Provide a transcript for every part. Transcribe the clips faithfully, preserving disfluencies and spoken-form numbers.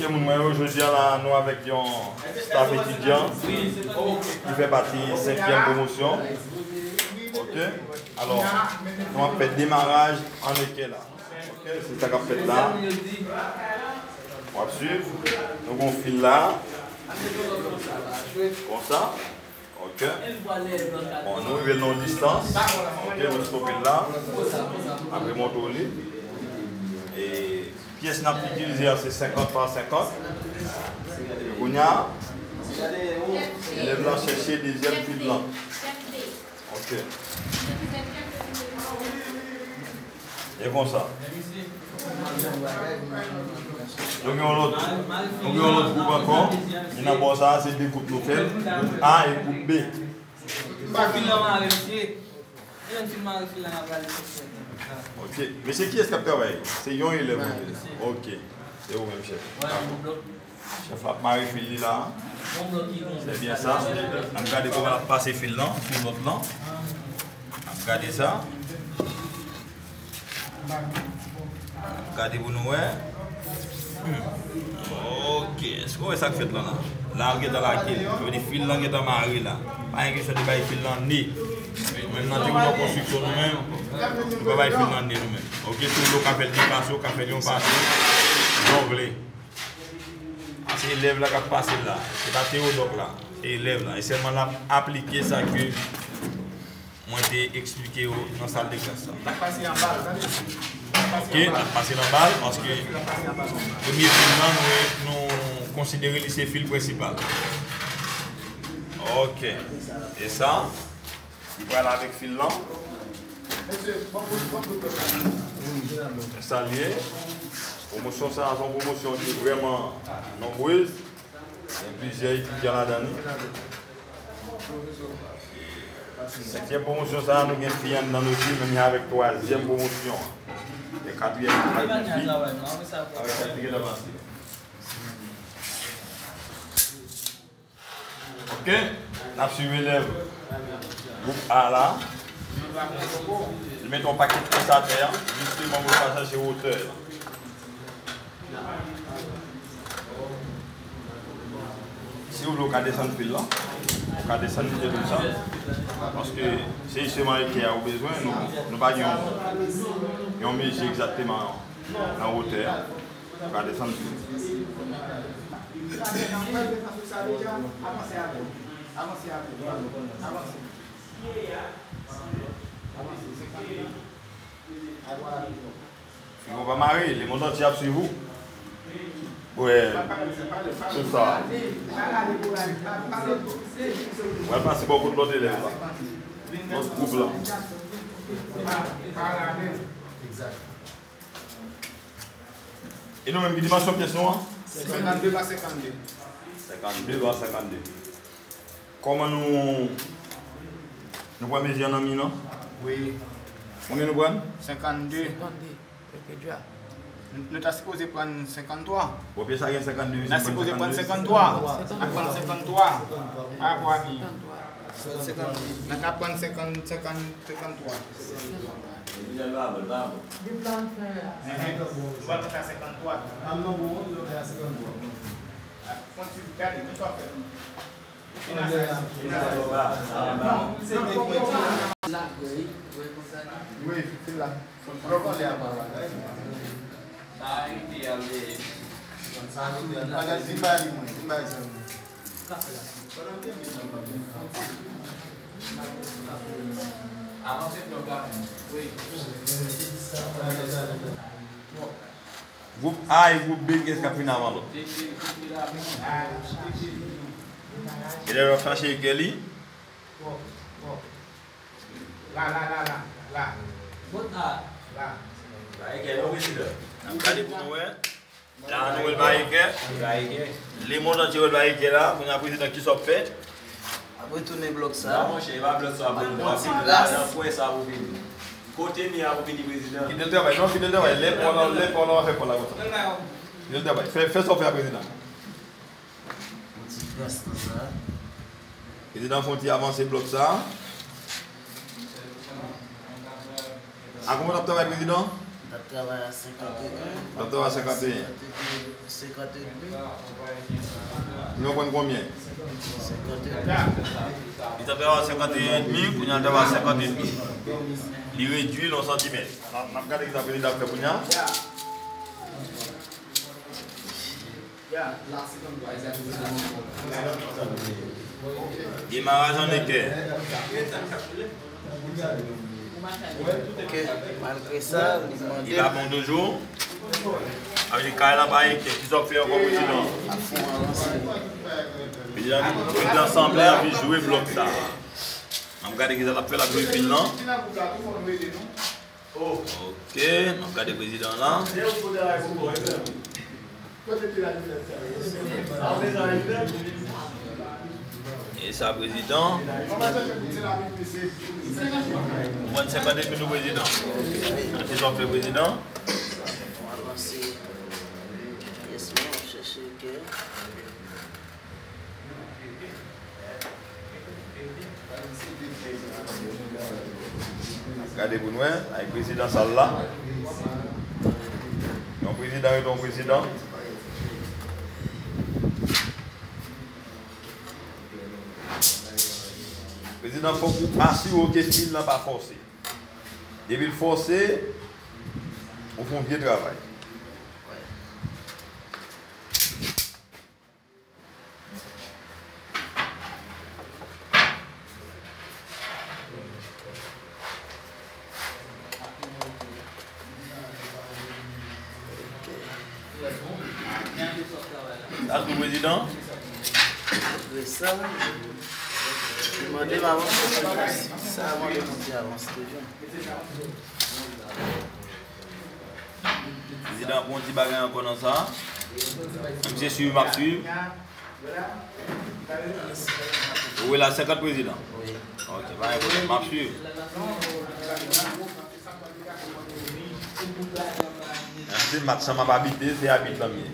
Moun mwen yo, jodi a la, nou avèk yon staff etidyan ki fè pati senkyèm pwomosyon. Ok? Alò, nou ap fè demaraj an ekè la. Ok? Se sa k ap fèt la. W ap swiv. Nou gon fil la. Konsa. Ok. Bon, nou rive nan yon distans. Ok, nou stope l la. Apre montre w li. E pyès n ap itilize a se senkant pa senkant. Kounye a, elèv la chèche dezyèm fil lan. Ok. E konsa. Nou gen yon lòt, nou gen yon lòt gwoup ankò. Li nan bò sa a, se de gwoup nou fè l. Gwoup A e gwoup B. Pa fil la mare, mesye. E menm fil mare, fil la nan pale. Ok. Mesye, kiyès k ap travay? Se yon elèv mwen te di. Ok. Se ou menm, chèf. Chèf la ap mare fil li la. Se byen sa. N ap gade kòman l ap pase fil lan sou lòt lan. N ap gade sa. N ap gade pou nou wè. Hmm. Ok. Èske w wè sa k fèt lan la? La, l gentan lage l. Sa vle di fil lan gentan mare la. Pa gen kesyon de bay fil lan ne. Nou menm nan te nan konstriksyon nou menm, nou pa bay fil lan ne nou menm. Ok, tou w ka fè l de pase, w ka fè l yon pase. Jan w vle. A, se elèv la k ap pase l la. Se pa Teyodòk la. Se elèv la. E sèlman l ap aplike sa ke mwen te eksplike yo nan sal de klas la. L ap pase anba l, tande. Ok, l ap pase l anba l, paske premye fil lan, nou, nou konsidere li se fil prensipal. Ok. E sa? Li pral avèk fil lan. Sa l ye. Pwomosyon sa a se yon pwomosyon ki vrèman nonbrez. Gen plizyè etidyan ladan li. Senkyèm pwomosyon sa a, nou gen fi anndan l osi, men li avèk twazyèm pwomosyon an. E katriyèm ki pral gen fi. Avèk sa ki gentan pase. Ok, n ap swiv elèv gwoup A la. Li mete yon pakèt pyès atè a, jisteman pou l ka chache wotè la. Si w vle, w ka desann fil lan. W ka desann li konsa. Paske se jisteman ekè a ou bezwen, nou, nou pa gen yon, yon mezi egzakteman nan wotè a. Ou ka desann tou. Fil ou pa mare, lemonn antye ap swiv ou. Wè, se sa. Ou al pase bò kot lòt elèv la. Lòt gwoup la. E nou menm, ki dimansyon pyès nou an? Senkannde pa senkannde. Senkannde pa senkannde. Kòman nou, nou pran mezi an nan mi nan? Wi. Konbyen nou pran? Senkannde. Senkannde. Nou, nou ta sipoze pran senkanntwa. Bon, pyès sa gen senkannde, nou ta sipoze pran senkanntwa. N ap pran senkanntwa. Pa rapò a mi. Senkannde. N ap pran senkant, senkant, senkanntwa. Li pa bon, li pa bon. Enhen. Nou pral pran senkantwa. Fon ti gade, men sa w fè. Wi, se la. Fon pran kòlè a pa bagay. Bagay, di bay li mwen, di bay sa mwen. Gwoup A e gwoup B, kiyès k ap fin avan lòt? Elèv ap chache ekè li. La, la, la, la, la. Gwoup A. La. N ap gade pou nou wè. La, nou wè l pa ekè. Li pa ekè. Lemonn antye wè l pa ekè la. Kounye a, prezidan, kisa w ap fè? Ap retounen blòk sa. Non, monchè, e pa blòk sa pou vini. Ap pran ti plas. Nan pwen sa pou vini. Kote mi a pou vini, prezidan? Kite l travay, non, kite l travay. Lè pa w la, lè pa w la, w a fè kò la konsa. Kite l travay. Fè, fè sa w fè a, prezidan. Yon ti plas konsa. Prezidan, fè yon ti avanse blòk sa. A, kòman w ap travay, prezidan? Travay a senkant e en. L ap travay a senkant e en. Senkant e de. Nou pran konbyen? Senkant e de. Li t ap travay a senkant e en edmi, kounye a l travay a senkant e de. Li redui l yon santimèt. N ap, n ap gade kisa prezidan ap fè kounye a. Demaraj an ekè. Ok, malgre sa, li mande. Li pa bon toujou. Avèk kay la pa ekè. Kisa w ap fè ankò, prezidan? Ap fè yon avanse. Prezidan, prezidan sanble anvi jwe blòk sa. N ap gade kisa l ap fè, l ap jwe fil lan. Ok, n ap gade prezidan la. E sa, prezidan. Ou pran senkant minit, prezidan. Kisa w ap fè, prezidan? Fò avanse. Yes, mwen chèche kè. Gade pou n wè, avèk prezidan sal la. Yon prezidan rete yon prezidan. Prezidan, fòk ou asire w ke fil lan pa fòse. Depi l fòse, ou fè yon vye travay. Sa tou, prezidan? Apre sa, li mande m avanse toujou. Si sa mande moun di avanse toujou. Prezidan, pran yon ti bagay ankò nan sa. Misye swiv, m ap swiv. Ou wè la senkant, prezidan? Wi. Ok, pa gen pwoblèm, m ap swiv. Nan se match sa m ap abitre, se abit lan m ye.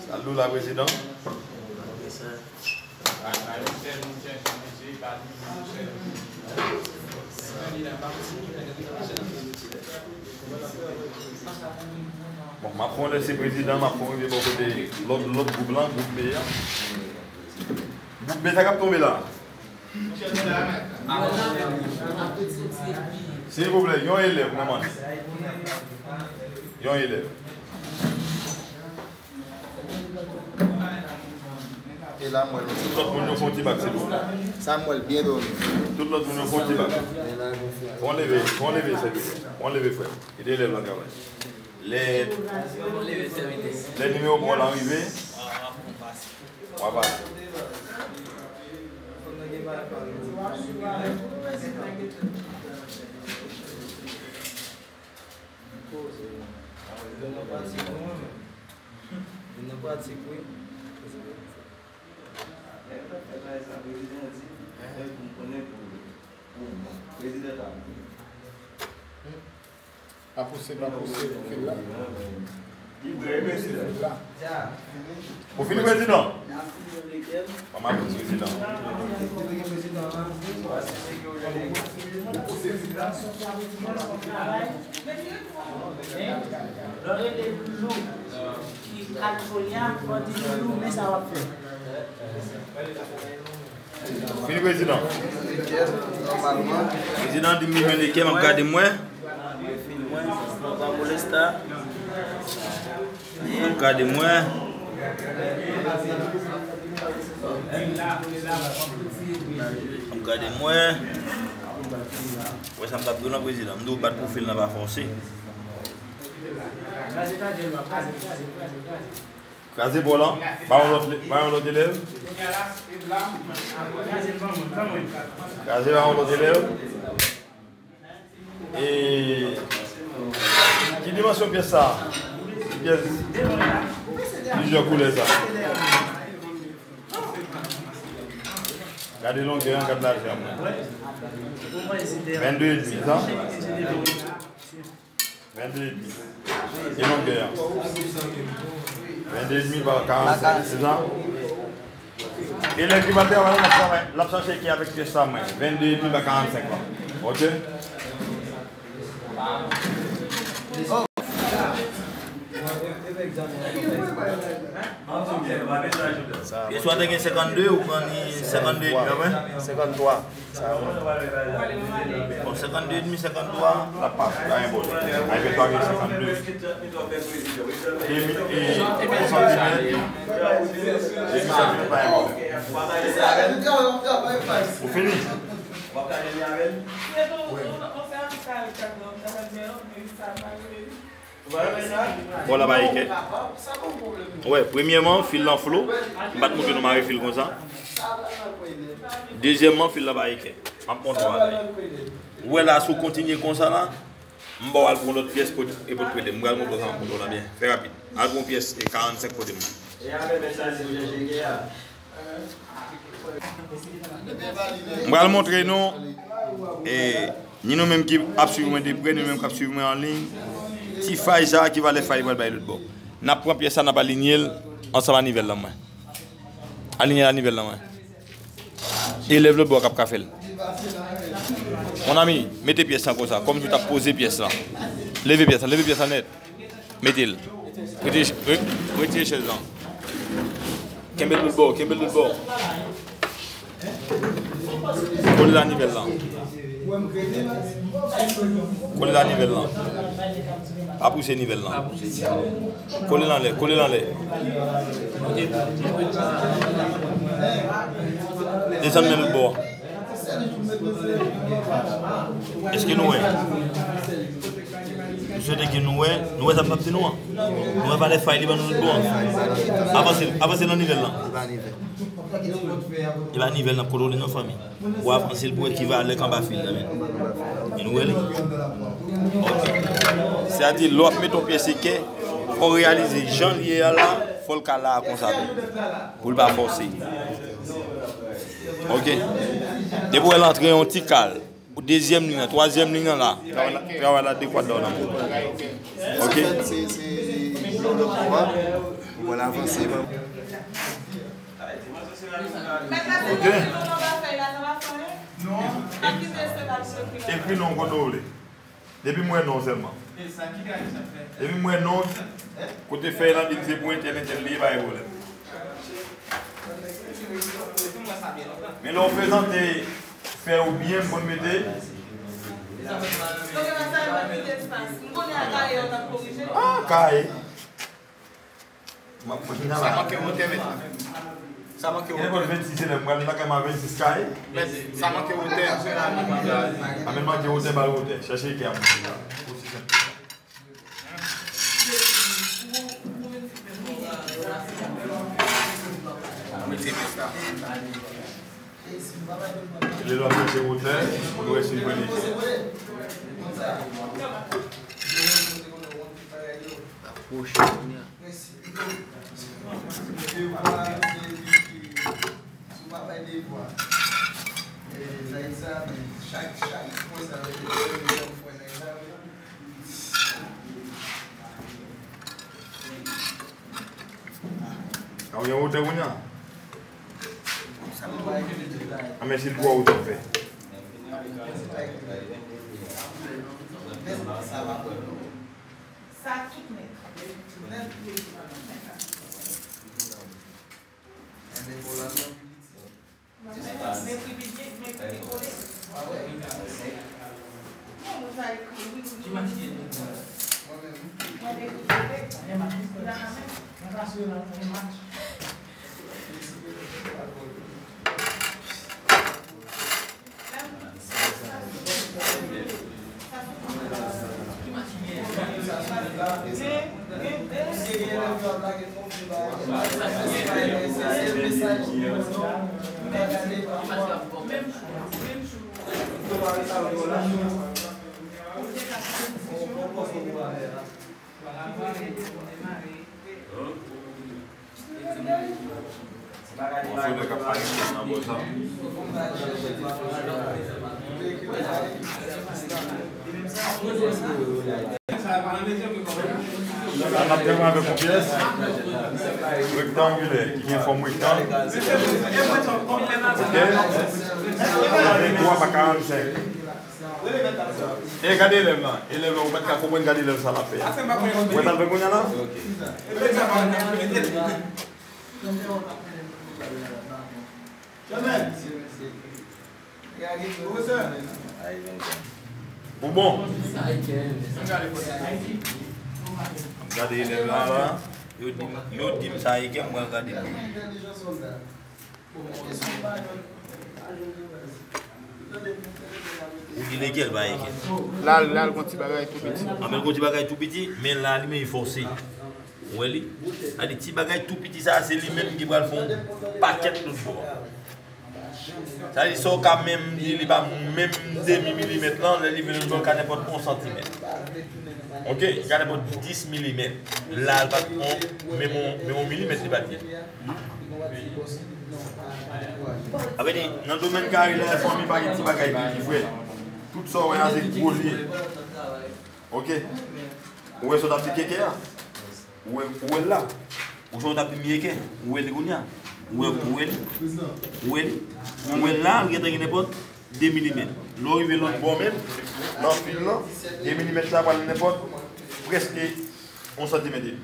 Sa l di w la, prezidan? Bon, m ap fè yon lèse prezidan, m ap fè yon rive bò kote lòt, lòt gwoup lan, gwoup B a. Gwoup B, sa k ap tonbe la? Silvouplè, yon elèv, mwen mande. Yon elèv. E la, mwen. Tout lòt moun yo fè yon ti bak, silvouplè. Samuel, byen dòmi. Tout lòt moun yo fè yon ti bak. Fè yon leve, fè yon leve, silvouplè. Fè yon leve, frè. Ede elèv lan travay. Lè, lè nimewo pa w lan rive, w a pase. Vin nan pratik, wi. Lè yo t ap fè bagay sa, prezidan di, fè pou m konnen pou, pou prezidan ta. Pa pouse, pa pouse, fil la. Li prè, wi, prezidan. Fil la. Ou fini, prezidan? Mama pou prezidan. Lè w rele Loulou ki California, w ap di Loulou, men sa w ap fè. Fini, prezidan. Prezidan di m li jwenn lekè, m ap gade m wè. Fil mwen, non pa molesta. Gade mwen. Gade mwen. Wè sa m t ap di w lan, prezidan. M di w bat pou fil lan pa fòse. Kraze bò lan, ba yon lòt, ba yon lòt elèv. Kraze, ba yon lòt elèv. E ki dimansyon pyès sa a? Pyès plizyè koulè sa. Gade longè an, gad lajè an. Vennde edmi, sa? Vennde edmi. E longè an? Vennde edmi pa karannsenk, se sa? Elèv ki pa travay la, l ap travay, l ap chache ki avèk pyès sa mwen. Vennde edmi pa karannsenk la. Ok? Pyès ou a te gen senkannde, ou pran ni senkannde edmi apre? Senkanntwa. Sa yo. Bon, senkannde edmi, senkanntwa, l ap pase, pa gen pwoblèm. Ay, fè pa gen senkannde. Demi, e, yon santimèt. Demi santimèt, pa gen pwoblèm. Ou fini? Bò la pa ekè. Wè, premyèman, fil lan flo. M pa t montre nou mare fil konsa. Dezyèmman, fil la pa ekè. M ap montre w bagay. Ou wè la, si w kontinye konsa la, m ba w al pran lòt pyès pou, e pou t prete. M pral montre w sa m ap montre w la byen. Fè rapid. Al pran pyès e karannsenk pote m. M pral montre nou, e, ni nou menm ki ap swiv mwen de prè, ni nou menm k ap swiv mwen an liy, ti fay sa a, ki valè fay li pral bay lòt bò. N ap pran pyès sa, n ap alinye l ansanm a nivèl lan mwen. Alinye l a nivèl lan mwen. Elèv lòt bò a k ap ka fè l. Mon ami, mete pyès lan konsa, kòmsi w t ap poze pyès lan. Leve pyès lan, leve pyès lan nèt. Mete l. Retire, re-, retire chèz lan. Kenbe l tout bò, kenbe l tout bò. Kole l a nivèl lan. Kole l a nivèl lan. Pa pouse nivèl lan. Kole l anlè, kole l anlè. Desann men l bò. Èske nou wè? M swete ke nou wè, nou wè sa m ap di nou an. Nou wè valè fay li ban nou tout bon an. Avanse, avanse nan nivèl lan. Li pa nivèl. Li pa nivèl nan kote w li non fanmi. Ou avanse l pou wè ki valè k anba fil la men. E nou wè li. Ok. Sètadi lè w ap mete yon pyès ekè, fò w reyalize jan l ye a la, fò l ka la a konsa tou. Pou l pa fòse. Ok. Depi w wè l antre yon ti kal. Dezyèm liy lan, twazyèm liy lan la. Travay la, travay la dekwat la w nan men. Ok. Se, se, se, se, ou wè l avanse, ban. Ok. Ekri non kote w vle. Depi m wè non sèlman. Depi m wè non, kote fèy lan di m se pou entèl, entèl li ye, pa gen pwoblèm. Men lè w prezante fèy ou byen, m konn mete. Ah, kaye. M ap manje nan la. Sa manke wotè, mèt la. Sa manke wotè. Gen lè vennsis elèv, m pral lakay mwen a vennsis kaye. Mèt, sa manke wotè. A men manke wotè, ba l wotè. Chèche ekè a mwen. Osi senp ke sa. Mete mèt la. Lè l ap chèche wotè, pou nou wè si l pran li. Apwoche kounye a. Sa w gen wotè kounye a? Anben si l twò wo w t ap fè. Sa tout nèt. La n ap demare avèk yon pyès rektangilè ki gen fòm rektang. Oke? Venntwa pa karannsenk. E gade elèv la. Elèv la, ou pa t ka konprann, gade elèv sa l ap fè a. Ou wè sa l fè kounye a la? Ou bon? Gade elèv la la. Yo di m, yo di m sa e kè m pral gade. Ou di lekel pa eke? La, la, l gon ti bagay tou piti. Anben, l gon ti bagay tou piti, men la, li menm, li fòse. Ou wè li? Sa di, ti bagay tou piti sa, se li menm ki pral fè yon pakèt lòt bò. Sa di, sa w ka menm di, li pa menm demi milimèt lan, lè li vin lòt bò, l ka nenpòt yon santimèt. Oke? Li ka nenpòt dis milimèt. La, l pa t yon, menm yon, menm yon milimèt, li pa t ye. Sa vle di, nan domèn kare la, fanmi pa gen ti bagay piti, frè. Tout sa w wè a, se gwo l ye. Oke. Ou wè sa w t ap di keke a? Ou wè, ou wè l la? Ou wè sa w t ap di m ye kè? Ou wè li kounye a? Ou wè, ou wè li? Ou wè li? Ou wè l la, li gentan gen nenpòt de milimèt. Lè w rive lòt bò menm, nan fil lan, de milimèt sa pral nenpòt prèske yon santimèt e demi.